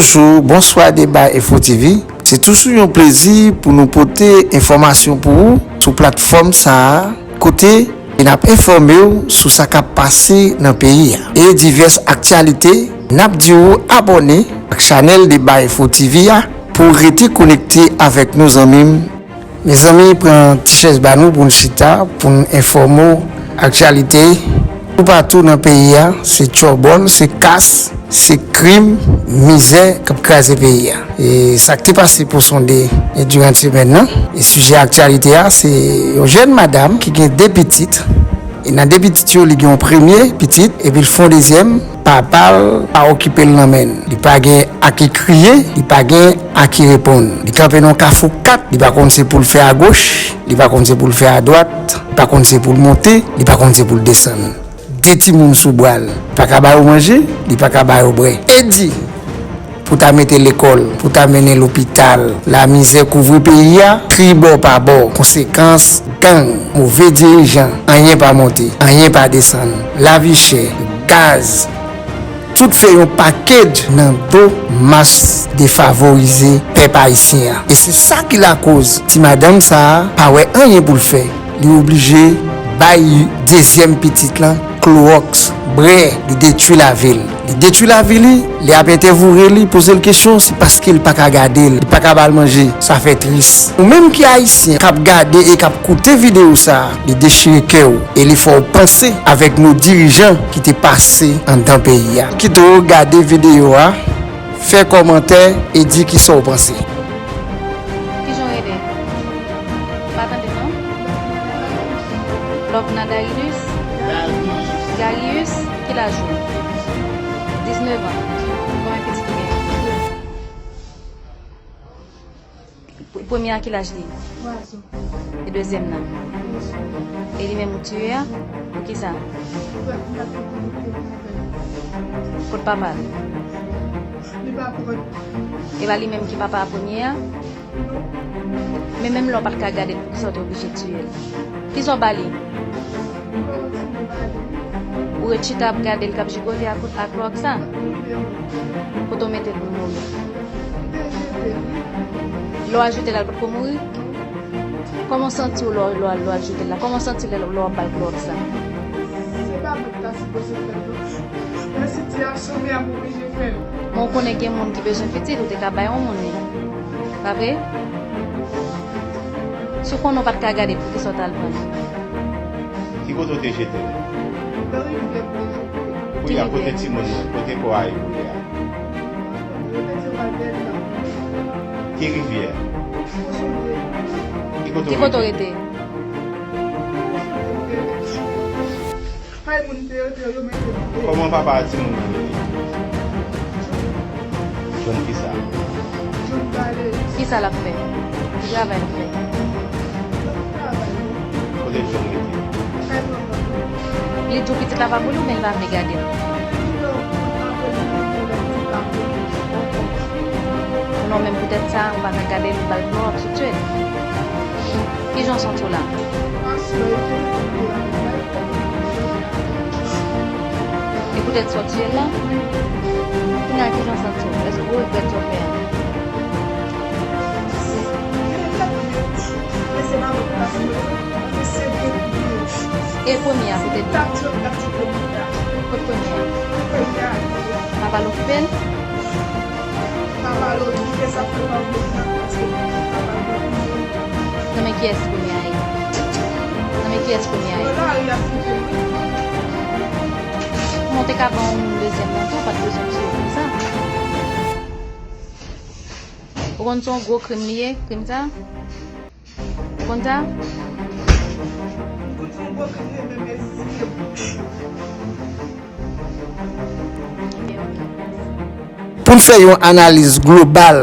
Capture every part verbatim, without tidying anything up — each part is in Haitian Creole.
Bonjou, bonswa Deba Info T V. Se toujou yon plezi pou nou pote enfòmasyon pou ou sou platfòm sa a, kote n ap enfòme w sou sa k ap pase nan peyi a. E divès aktyalite, n ap di w abòne ak chanèl Deba Info T V a pou w rete konekte avèk nou, zanmi m. Mezanmi, pran ti chèz ba nou pou n chita, pou n enfòme w aktyalite toupatou nan peyi a. Se tchòbòl, se kas, se krim, mizè k ap kraze peyi a. E sa k te pase pou sonde e diran semèn nan. E sijè aktyalite a, se yon jèn madanm ki gen de pitit. E nan de pitit yo, li gen yon premye pitit, epi l fè yon dezyèm, papa l pa okipe l nan men l. Li pa gen a ki kriye, li pa gen a ki reponn. Li kanpe nan yon kafou kat, li pa konn se pou l fè agoch, li pa konn se pou l fè adwat, li pa konn se pou l monte, li pa konn se pou l desann. De timoun sou bra l, li pa ka ba yo manje, li pa ka ba yo bwè. Edi, pou ta mete lekòl, pou ta mennen lopital. Lamizè kouvri peyi a, tribò pa bò. Konsekans, gang, move dirijan, anyen pa monte, anyen pa desann. Lavi chè, gaz, tout fè yon pakèt nan do mas defavorize pèp ayisyen an. E se sa ki lakoz ti madanm sa a pa wè anyen pou l fè. Li oblije bay dezyèm pitit lan klowòks, bwè, li detwi lavi l. Li detwi lavi li, li ap entèvyowe li, poze l kesyon, se paske l pa ka gade l, li pa ka ba l manje. Sa fè tris. Ou menm ki ayisyen, k ap gade e k ap koute videyo sa a, li dechire kè w e li fè w panse avèk nou dirijan ki te pase anndan peyi a. Kite w gade videyo a, fè kòmantè e di kisa w panse. Kijan w rele? Pa tande non. Lovna Darius? Darius. Darius, ki laj ou? Diznèf an. Konbyen pitit ou gen? Pr-, premye a ki laj li? Twa zan. E dezyèm nan? Dis. E li menm ou tiye a? Poukisa? Kot papa l? Li pa pran. E pa li menm ki papa a premye a? Men menm lè w pa t ka gade l, poukisa w te oblije tiye l? Kisa w ba li? Ou ret chita ap gade l k ap jigole ak, ak klowòks sa? Kote w mete l pou l mouri? Lè w al jete l la, l potko mouri? Kòman w santi w lè w, lè w al, lè w al jete l la? Kòman w santi lè, lè w ap ba l klowòks sa? Se pa mwen ki ta sipoze fè l non. Men sitiyasyon m, m oblije fè l. Men w konnen gen moun ki bezwen pitit, ou te ka bay yon moun li. Pa vre? Si w konnen w pa t ka gade l, poukisa w t al pran l? Ki kote w te jete l? Nan rivyè m te jete l. Kounye a, kote timoun nan? Kote kò a ye kounye a? Yo mete yo al dèyè nan. Ki rivyè? Ki kote w rete? Ki kote w rete? Kay moun te rete yo, yo mete m. Kòman papa a timoun nan rele? John kisa? John Valery. Kisa l ap fè? Ki travay l ap fè? L ap travay. Kote John rete? Kay manman. Li di w pitit la pa pou li oubyen li pa vle gade l? Li di w konn pa pou li, li di w lè li pa pou li. Non, men poutèt sa, ou pa ka gade l, ou ba l klowòks, ou tiye l. Kijan w santi w la? E poutèt sa w tiye l la? Kounye a, kijan w santi w? Èske w regrèt sa w fè a? E premye a, poutèt li? Kot premye a? Papa l okipe l? Papa l okipe, sa fè l pa vle pran paske papa l pa vle. Nan men kiyès premye a ye? Nan men kiyès premye a ye? Nan lari y ap kite l wi. Kòman w te ka ban yon moun dezyèm nan tou, ou pa t bezwen tiye l konsa? Ou konn se yon gwo krim li ye, krim sa? Ou konn sa? M konn se yon gwo krim li ye, men men si. Pou n fè yon analiz global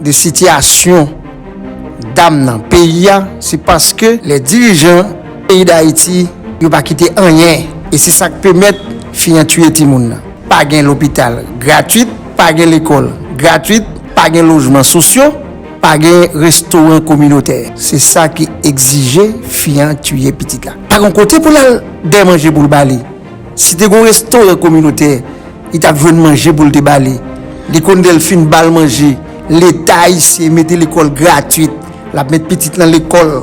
de sitiyasyon dam nan peyi a, se paske lè dirijan peyi Dayiti, yo pa kite anyen. E se sa k pèmèt fi an tiye timoun nan. Pa gen lopital gratwit, pa gen lekòl gratwit, pa gen lojman sosyo, pa gen restoran kominotè. Se sa ki egzije fi an tiye pitit la. Pa gen kote pou l al dèyè manje pou l ba li. Si te gen yon restoran kominotè, li t ap jwenn manje pou l te ba li. Li konn lè l fin ba l manje, Leta ayisyen mete lekòl gratwit, l ap met pitit nan lekòl,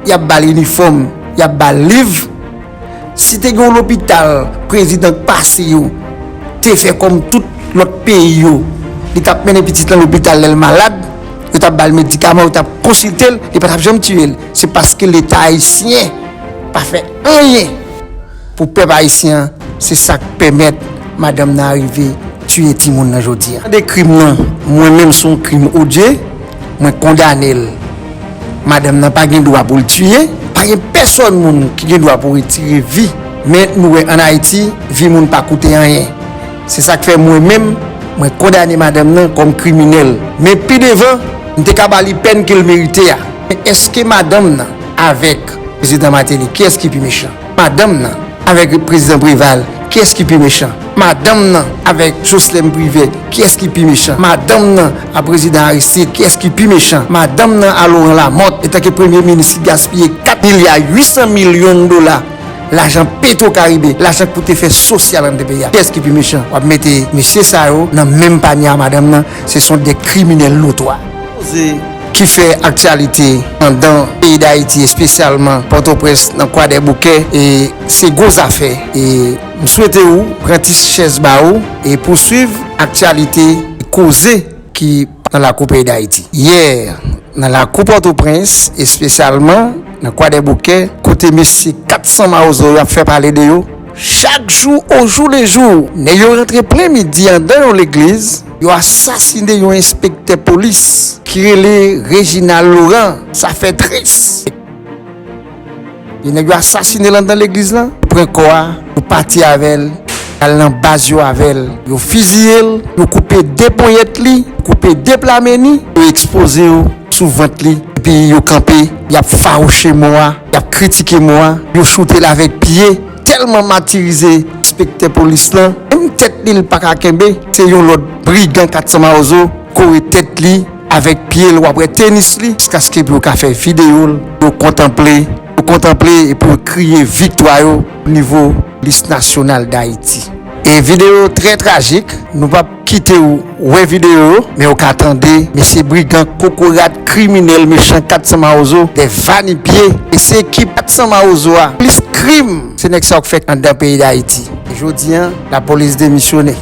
y ap ba l inifòm, y ap ba l liv. Si te gen yon lopital prezidan k pase yo te fè kòm tout lòt peyi yo, li t ap mennen pitit lan lopital lè l malad, yo t ap ba l medikaman, yo t ap konsilte l, li pa t ap janm tiye l. Se paske Leta ayisyen pa fè anyen pou pèp ayisyen an, se sa k pèmèt madanm nan arive tiye timoun nan jodi a. Tande krim nan, mwen menm se yon krim odye, mwen kondane l. Madanm nan pa gen dwa pou l tiye, pa gen pèsòn moun ki gen dwa pou retire vi. Men nou wè ann Ayiti, vi moun pa koute anyen. Se sa k fè mwen menm, mwen kondane madanm nan kòm kriminèl. Men pi devan, m te ka ba li pèn ke l merite a. Men èske madanm nan avèk Prezidan Martelly, kiyès ki pi mechan? Madanm nan avèk Prezidan Préval, kiyès ki pi mechan? Madanm nan avèk Jocelerme Privert, kiyès ki pi mechan? Madanm nan a Prezidan Aristide, kiyès ki pi mechan? Madanm nan a Laurent Lamothe, antanke premye minis, ki gaspiye kat milya uit san milyon dola, lajan Petro Caribe, lajan ki pou te fè sosyal anndan peyi a. Kiyès ki pi mechan? W ap mete mesye sa yo nan menm panye a madanm nan, se sont des criminels notoires. Koze ki fè aktyalite anndan peyi Dayiti, espesyalman Pòtoprens, nan Kwadèboukè, e se gwo zafè. E m swete ou pran ti chèz ba ou e pou swiv aktyalite e koze ki nan lakou peyi Dayiti. Yè, nan lakou Pòtoprens, espesyalman nan Kwadèboukè, kote mesye kat san mawozo yo ap fè pale de yo, chak jou, au jour le jour, nèg yo rantre plen midi anndan yon legliz, yo asasine yon enspektè polis ki rele Reginald Laurent. Sa fè tris. E nèg yo asasine l anndan legliz lan, yo pran kò a, yo pati avè l, y al nan baz yo avè l, yo fiziye l, yo koupe de ponyèt li, yo koupe de pla men li, yo ekspoze yo sou vant li, epi yo kanpe, y ap fawouche mò a, y ap kritike mò a, yo choute l avèk pye. Tèlman matirize enspektè polis lan, menm tèt li l pa ka kenbe, se yon lòt brigan kat san mawozo kore tèt li avèk pye l, w ap wè tenis li, jiskaske pou yo ka fè videyo l, yo kontanple, yo kontanple epi yo kriye viktwa yo o nivo Lis Nasyonal Dayiti. E videyo trè trajik, nou p ap kite w wè videyo yo, men w ka tande mesye brigan, kokorat, kriminèl, mechan kat san mawozo, de va ni pye. E se ekip kat san mawozo a, plis krim, se nèg sa yo k fè anndan peyi Dayiti. E jodi a, lapolis demisyone.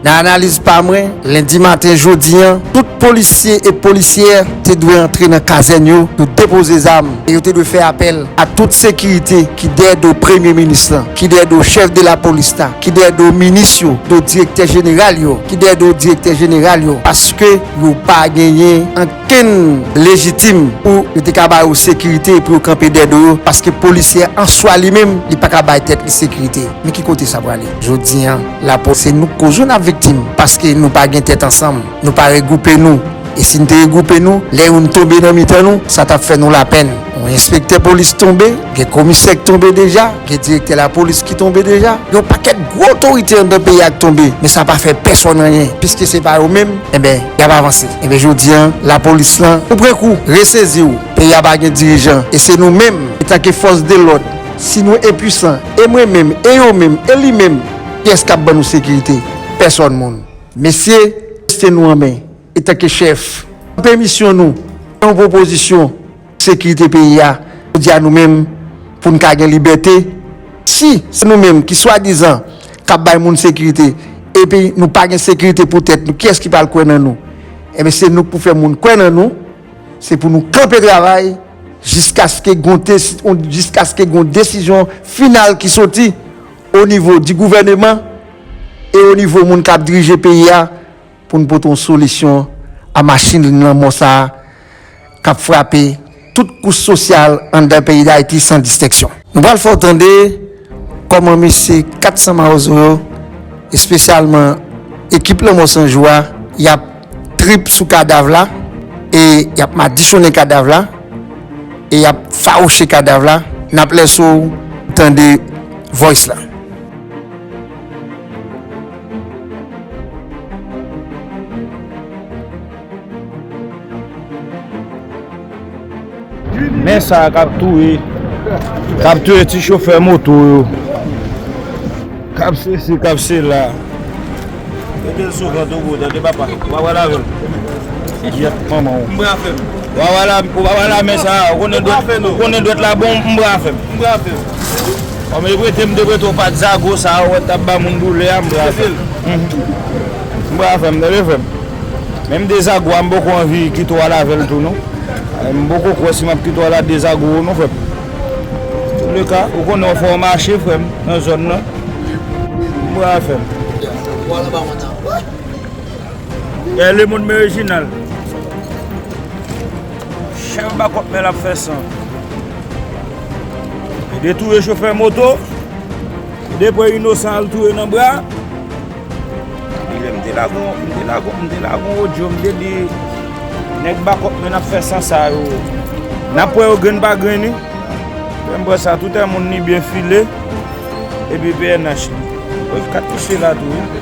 Nan analiz pa mwen, lendi maten jodi a, tout polisye e polisyè te dwe antre nan kazèn yo, yo depoze zam, e yo te dwe fè apèl a tout sekirite ki dèyè do premye minis lan, ki dèyè do chèf de lapolis la, ki dèyè do minis yo, do direktè jeneral yo, ki dèyè do direktè jeneral yo, paske yo pa genyen ankenn lejitim pou yo te ka ba yo sekirite pou yo kanpe dèyè do yo, paske polisye an swa li menm, li pa ka bay tèt li sekirite. Men ki kote sa prale? Jodi a, lapo-, se nou k koz yo n ap viktim, paske nou pa gen tèt ansanm, nou pa regwoupe nou. E si n te regwoupe nou, lè youn tonbe nan mitan nou, sa t ap fè nou lapenn. Yon enspektè polis tonbe, gen komisè k tonbe deja, gen direktè lapolis ki tonbe deja. Gen yon pakèt gwo otorite anndan peyi a k tonbe, men sa pa fè pèsonn anyen. Piske se pa yo menm, enben, y ap avanse. Enben, jodi a, lapolis lan, ou pran kou, resezi w. Peyi a pa gen dirijan. E se nou menm, antanke fòs de lòd, si nou enpwisan, e mwen menm, e yo menm, e li menm, kiyès k ap ban nou sekirite? Pèsonn moun. Mesye, reste nou an men. Antanke chèf, kanpe misyon nou, fè yon pwopozisyon pou sekirite peyi a, jodi a nou menm, pou n ka gen libète. Si se nou menm ki swadizan k ap bay moun sekirite, epi nou pa gen sekirite pou tèt nou, kiyès ki pral kwè nan nou? Enben, se nou k pou fè moun kwè nan nou, se pou nou kanpe travay jiskaske gon desi-, jiskaske gon desizyon final ki soti o nivo di gouvèneman e o nivo moun k ap dirije peyi a, pou n pote yon solisyon a machin lanmò sa a k ap frape tout kouch sosyal anndan peyi Dayiti san distenksyon. Nou pral fè w tande kòman mesye kat san mawozo yo, espesyalman ekip Lanmò San Jou a, y ap trip sou kadav la e y ap madichonnen kadav la e y ap fawouche kadav la. N ap lèse w tande voice la. Men sa k ap touye, k ap touye ti chofè moto yo, k ap sesi, k ap sela. Mete l sou vant ou, tande papa. Ou pa pral avè l. Gyèt manman w. M pral fè l. Ou pa pral la, ou pa pral la, men sa, ou konnen dwèt, ou konnen dwèt la bon, m pral fè l. M pral fè l. Kòm e prete m te prete w pat zago sa, ou wè t ap ba moun doulè a, m pral fè l. Mhm. M pral fè l, m tande frè m. Menm de zago a, m poko anvi kite w al avè l tou, non. M poko kwè si m ap kite w al a de zago, non, frè m. Antouleka, ou konnen w fè w mache, frè m, nan zòn nan. M pral fè l. Gade lemonn men Reginald. Chèf bakòp men l ap fè san. Li detouye chofè moto. Li pran inosan al touye nan bra. Li lè m te lage yon, m te lage yon, m te lage yon odyo, m te di, nèg bakòp men ap fè san sa yo. N ap wè yo grenn pa grenn, wi. Lè m pran sa, tout moun ni byen file. Epi P N H li. Wi, kat misye la tou, wi.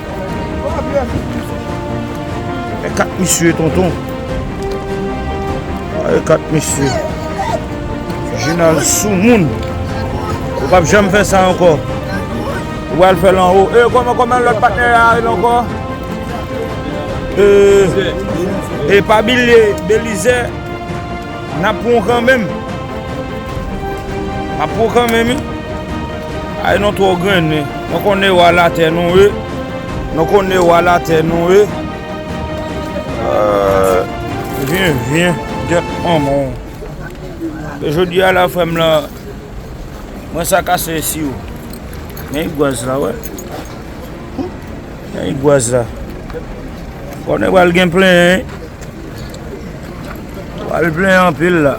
E kat misye, tonton. E kat misye. Jinal soumoun. Ou p ap janm fè sa ankò. Ou pral fè l anwo. E kòman, kòman lòt patnè a rele ankò? E, e pa bliye, Belizè, n ap pran w kanmenm. N ap pran w kanmenm, wi. Ay, nou twò grennen. Nou konnen wa latè nou ye. Nou konnen wa latè nou ye. Euh, vyen, vyen. Gyèt manman w. E jodi a la, frè m lan, mwen sa kase si w. Men igwaz la, wè. Men igwaz la. Konnen pral gen plenyen, wi. Pral plenyen anpil la.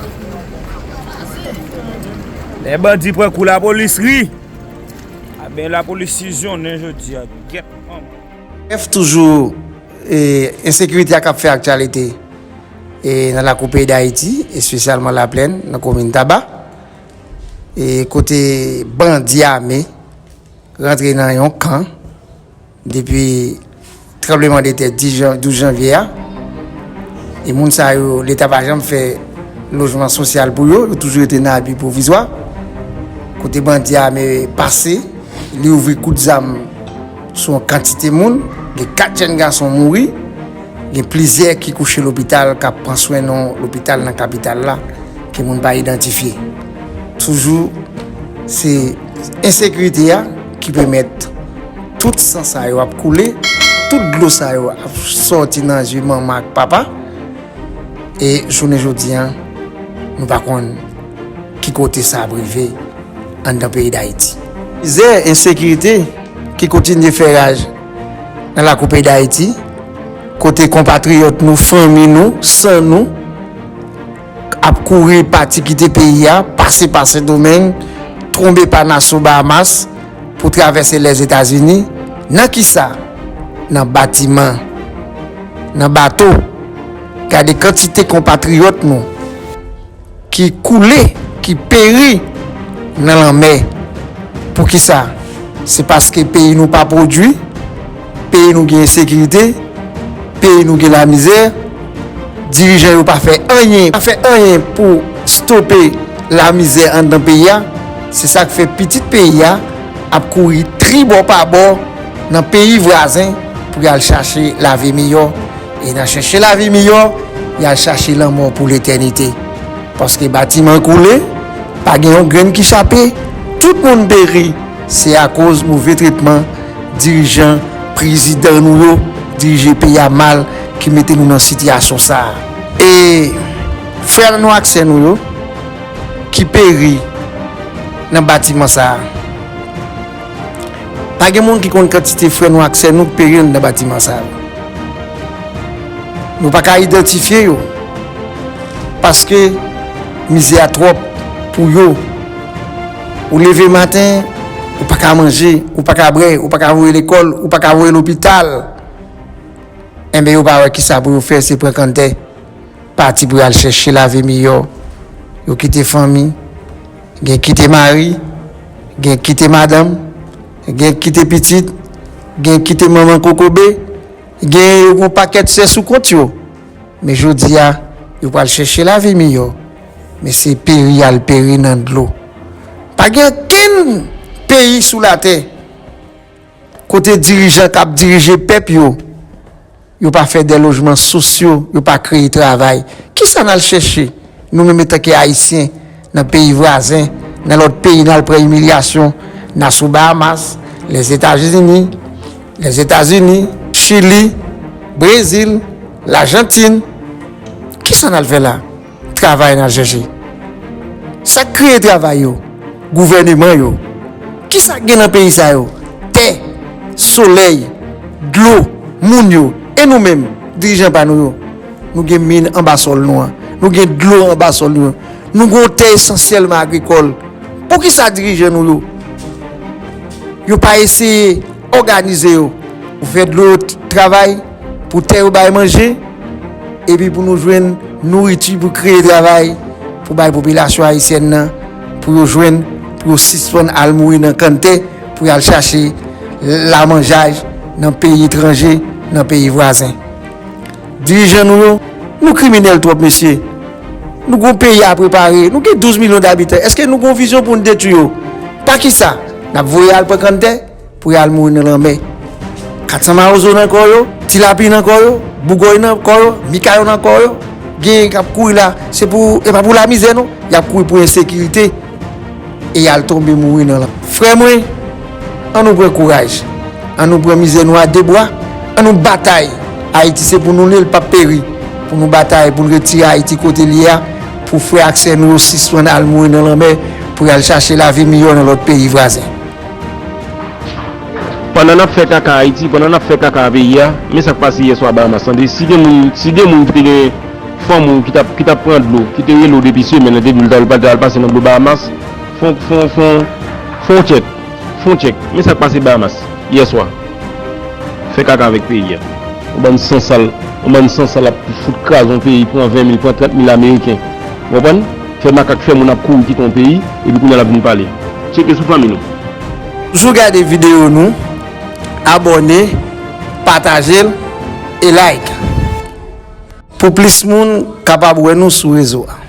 Lè bandi pran kou, lapolis ri. A ben, lapolis sizyonnen jodi a. Gyèt manman. Brèf, toujou, e, ensekirite a k ap fè aktyalite, e, nan lakou peyi Dayiti, espesyalman Laplèn, nan komin Taba, e, kote bandi ame rantre nan yon kan depi tranblemanntè dis jan-, douz janvye a. E moun sa yo, Leta pa janm fè lojman sosyal pou yo, yo toujou rete nan abi pwovizwa. Kote bandi ame pase, li ouvri kout zam sou yon kantite moun, gen kat jèn gason mouri, gen plizyè ki kouche lopital, k ap pran swen nan lopital nan kapital la, ke moun pa idantifye. Toujou, se ensekirite a ki pèmèt tout san sa yo ap koule, tout dlo sa yo ap sòti nan zye manman ak papa. E jounen jodi a, nou pa konn ki kote sa ap rive anndan peyi Dayiti. Mizè, ensekirite ki kontinye fè raj nan lakou peyi Dayiti, kote konpatriyòt nou, fanmi nou, san nou, ap kouri pati kite peyi a, pase pa Sendomeng, twonbe pa Nassau, Bahamas, pou travèse Lèzetazini. Nan kisa? Nan batiman, nan bato. Gade kantite konpatriyòt nou ki koule, ki peri nan lanmè. Poukisa? Se paske peyi nou pa pwodui, peyi nou gen ensekirite, peyi nou gen lamizè, dirijan yo pa fè anyen, pa fè anyen pou stope lamizè anndan peyi a. Se sa k fè pitit peyi a ap kouri tribò pa bò nan peyi vwazen pou y al chache lavi miyò. E nan chèche lavi miyò, y al chache lanmò pou letènite. Paske batiman koule, pa gen yon grenn ki chape, tout moun peri, se akoz move tretman dirijan, prezidan nou yo dirije peyi a mal ki mete nou nan sitiyasyon sa a. E frè nou ak sè nou yo ki peri nan batiman sa a. Pa gen moun ki konn kantite frè nou ak sè nou k peri anndan batiman sa yo. Nou pa ka idantifye yo, paske mizè a twòp pou yo. Ou leve maten, ou pa ka manje, ou pa ka bwè, ou pa ka voye lekòl, ou pa ka voye lopital. Enben, yo pa wè kisa pou yo fè, se pran kanntè, pati pou y al chèche lavi miyò. Yo kite fanmi, gen kite mari, gen kite madanm, gen kite pitit, gen kite manman kokobe, gen yon pakèt sè sou kont yo. Men jodi a, yo pral chèche lavi miyò, men se peri y al peri nan dlo. Pa gen okenn peyi sou latè kote dirijan k ap dirije pèp yo yo pa fè de lojman sosyo, yo pa kreye travay. Kisa n al chèche, nou menm antanke Ayisyen, nan peyi vwazen, nan lòt peyi, n al pran imilyasyon, n a sou Bahamas, Lèzetazini, Lèzetazini, Chili, Brezil, Lajantin? Kisa n al fè la? Travay n al chèche. Sa k kreye travay yo? Gouvèneman yo. Kisa k gen nan peyi sa yo? Tè, solèy, dlo, moun yo. E nou menm, dirijan pa nou yo? Nou gen min anba sòl nou an. Nou gen dlo anba sòl nou an. Nou gen yon tè esansyèlman agrikòl. Poukisa dirijan nou yo, yo pa eseye òganize yo pou fè dlo yo t- travay, pou tè yo bay manje, epi pou nou jwenn nouriti pou kreye travay, pou bay popilasyon ayisyèn nan, pou yo jwenn, pou yo sispann al mouri nan kanntè, pou y al chache lamanjay nan peyi etranje, nan peyi vwazen. Dirijan nou yo, nou kriminèl twòp, mesye. Nou gon peyi a prepare, nou gen douz milyon dabitan. Èske nou gon vizyon pou n detwi yo? Pa kisa? N ap voye al pran kanntè pou y al mouri nan lanmè. Katsan mawozo nan kò yo, tilapi nan kò yo, bougòy nan kò yo, mikayon nan kò yo. Genyen k ap kouri la, se pou, e pa pou lamizè non, y ap kouri pou ensekirite. E y al tonbe mouri nan lanmè. Frè mwen, an nou pran kouraj. An nou pran mizè nou a de bra. An nou batay. Ayiti se pou nou li ye, l p ap peri. Pou nou batay, pou n retire Ayiti kote l ye a, pou frè ak sè nou yo sispann al mouri nan lanmè, pou y al chache lavi miyò nan lòt peyi vwazen. Pandan n ap fè kaka Ayiti, pandan n ap fè kaka peyi a, men sa k pase yèswa Bahamas, tande. Si gen moun, si gen moun ki te gen fanm ou ki t ap, ki t ap pran dlo, ki te rele w depi semèn nan, te di w l t al, l t al pase nan dlo Bahamas, fon, fon, fon, fon tchèk, fon tchèk. Men sa k pase Bahamas, yèswa. Fè kaka avèk peyi a. Yon bann sansal, yon bann sansal ap fout kraze yon peyi, pran ven mil, pran trant mil ameriken. Ou konprann? Fè makak, fè moun ap kouri kite yon peyi, epi kounye a l ap vin pale. Tcheke sou fanmi nou. Toujou gade videyo nou, abòne, pataje l e like pou plis moun kapab wè nou sou rezo a.